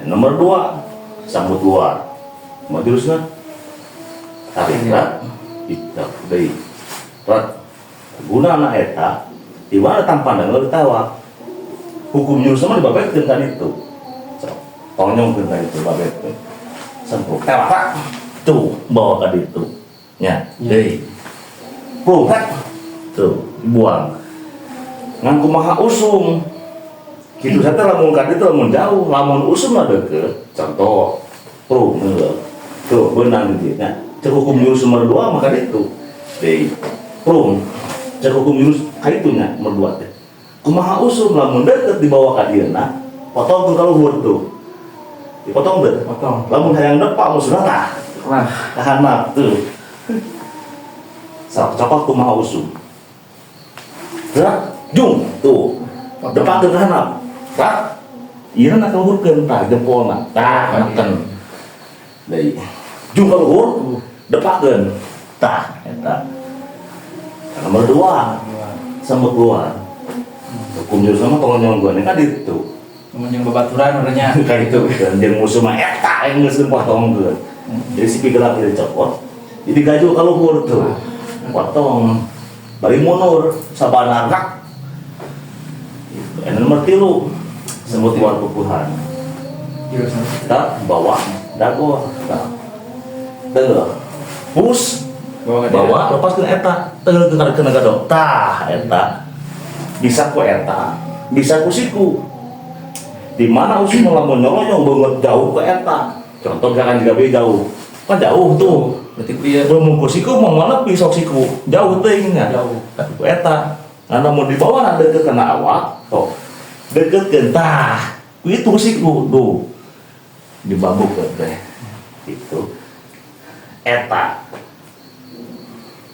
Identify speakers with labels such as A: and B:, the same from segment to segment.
A: Nomor 2, sambut luar. Mau jurusna? Tarik rat, icak deui. Rat. Guna eta, di mana tanpa denger ditewak. Hukum jurus mah dibabetkeun ka ditu. Sok, tonyongkeun ka ditu, babetkeun. Sempuk tewak rat. Tuh, bawa ka ditu. Nya, deui. Puh, rat. Tuh, dibuang. Ngan kumaha usum? Kitu saja lamun ka ditu lamun jauh, lamun usum mah deukeut. Contoh, prung heueuh. Tuh, beunang di dieu nya. Cek hukum jurus nomor 2 maka ditu. Deui. Prung. Cek hukum jurus ka ditu nya nomor 2 teh. Kumaha usum lamun deukeut dibawa ka dieuna, potong ka luhur tuh. Dipotong deh.
B: Potong.
A: Lamun hayang depak musuhna tah.
B: Wah.
A: Tahan tuh. Sok cokot kumaha usum. Gerak, jung, tuh. Depak ke handap. Rak. Ieu na kaluhurkeun tah jempolna. Tah, neken. Deui. Jung ka luhur, depakeun. Tah, eta. Nomor 2, sambut luar. Hukum jurus mah tong nyonggoan kan ditu.
B: Mun jeung babaturan urangnya.
A: Kayak itu kan jeung musuh mah eta yang geus dipotongkeun. Jadi si pigelap ieu dicopot, jadi gajul ka luhur tuh. Potong. Bari mundur sabanar rak. Gitu. Eta nomor 3, sambut luar pupuhan.
B: Jurus
A: Kita bawa dago. Tah. Tengah. Pus
B: bawa ke
A: bawa lepaskeun eta tengah ke kena gado. Tah eta. Bisa ku eta, bisa ku siku. Di mana usum lamun nyoloyong banget jauh ke eta. Contoh misalkan jika be jauh. Kan jauh tuh.
B: Berarti ku ieu
A: Belum ku siku mau mana pisau siku. Jauh teuing nya.
B: Jauh.
A: Tapi ku eta. Karena mau dibawa na deket kena awak, tuh. Deket ke tah. Ku itu siku tuh. Dibabuk teh. Gitu. Eta.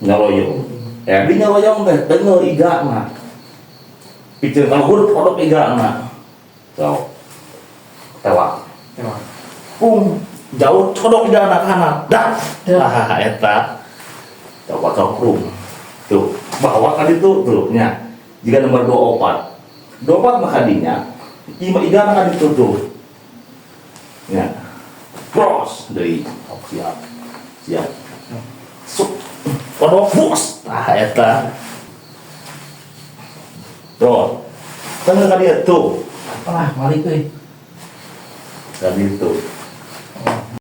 A: Nyaloyong. Ya di nyaloyong teh tengah iga mah. Piceun kaluhur kodok iga mah. So. Tewak.
B: Tewak.
A: Pung jauh kodok iga anak kanan. Dah.
B: Dah.
A: Ah eta. Cokot cokrung. Tuh, bawa kan itu tuh nya. Jika nomor 24. 24 maka dinya ima iga kan itu tuh. Ya. Cross deui. Oh, siap. Siap. Suk. Kodok bos. Ah eta. Bro. Tengah ka dieu tuh.
B: Apalah malik euy.
A: Tadi itu.